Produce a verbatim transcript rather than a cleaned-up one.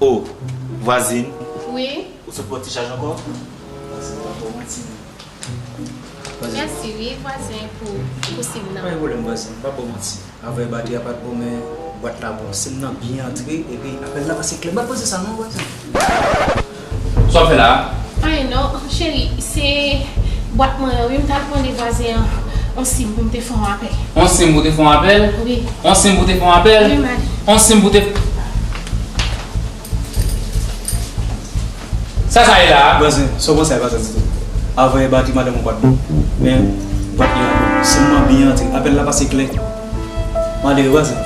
O, vwazin. Wi. Ou sot pran ti chaj ankò? Vwazin, pa bon manti. Vwazin. Mèsi, wi, vwazin, pou, pou sim nan. Pa gen pwoblèm, vwazin, pa bon manti. Avè batri a pa t bon, men bwat la bon. Sim nan byen antre, epi apèl la pase klè. M pa t panse sa non, vwazin. Sa w ap fè la a? Anyen non, cheri, se bwat mwen an wi, m t al mande vwazen an on sim pou m te fè yon apèl. On sim pou te fè yon apèl? Wi. On sim pou te fè yon apèl? Wi, man. On sim pou te... Sa sa ye la a? Vwazen, sa w panse a pa sa ditou. Avè batri madanm ou pa t bon, men bwat li an bon. Sim nan byen antre, apèl la pase klè. Malere vwazen.